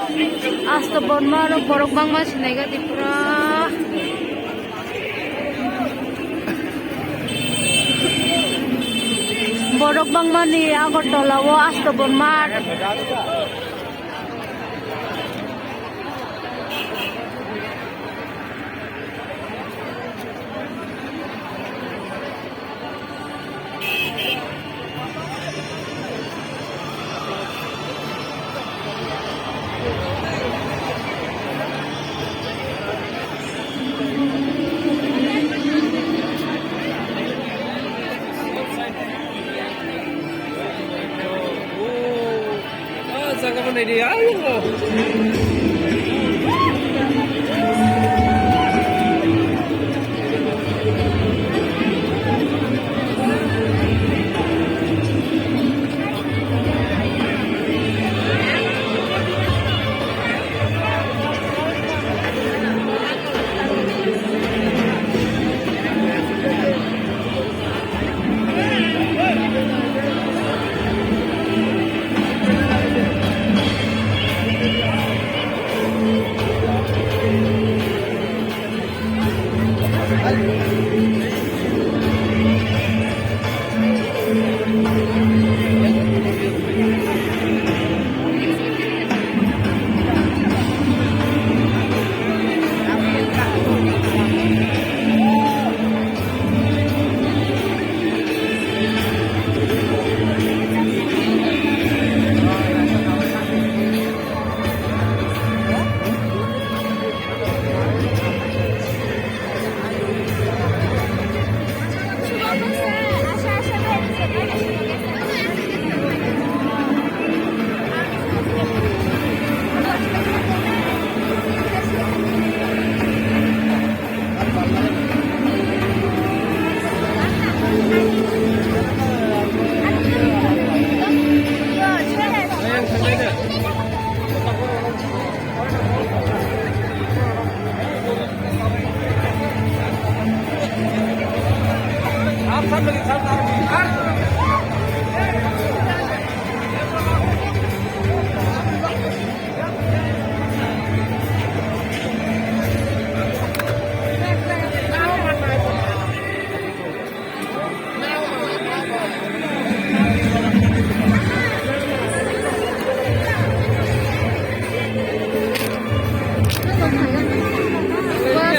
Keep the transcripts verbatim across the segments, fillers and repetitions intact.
Asto bonma rok borok bangma sinai gati pura. Borok bangmani Agartala o asto bonma. Ah, jaga bo naidi, ah, yungo.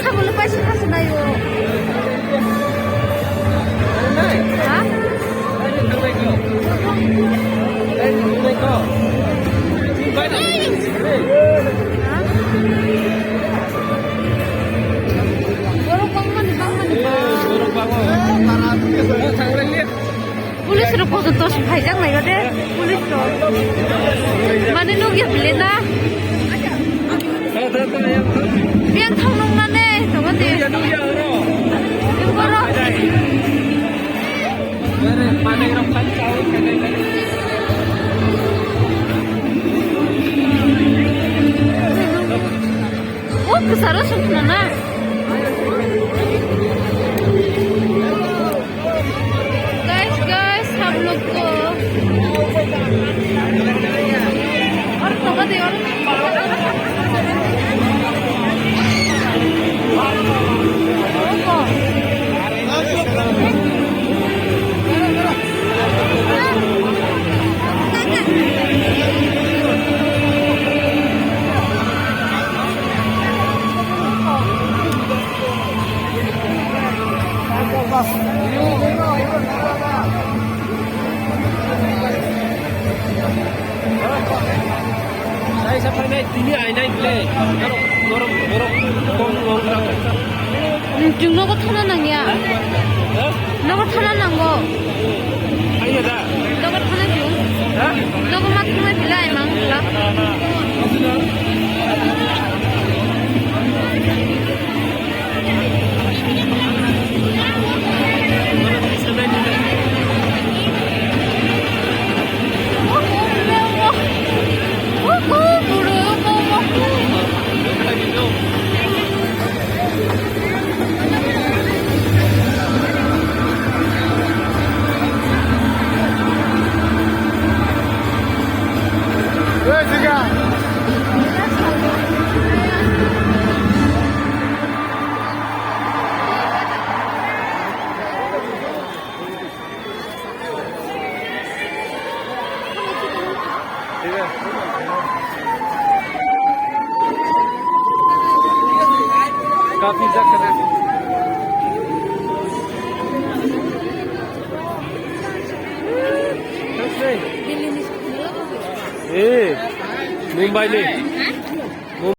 Sabole paisa khasa nayo. Ha? Ha? Borok bangmani, bangmani ba. Borok bango. Thangrai le. Police rok kotor tos phaijak nai de. Police rok. Mane nukya bile na. Biang thang nung mane, tong de. Borok. O kwcharo songkhna na. Guys, guys, हम लोग को और खबर दे और Dai sa phainai tini ainai ble. Norok, norok, norok, kong, kong, kong. Chwng nogo thana nangya. Ha? Nogo thana nango. Aiya da. Nogo thana chwng. Ha? Nogo ma thangna belai mang la. Hey, Siga. Eh, Mumbai ni.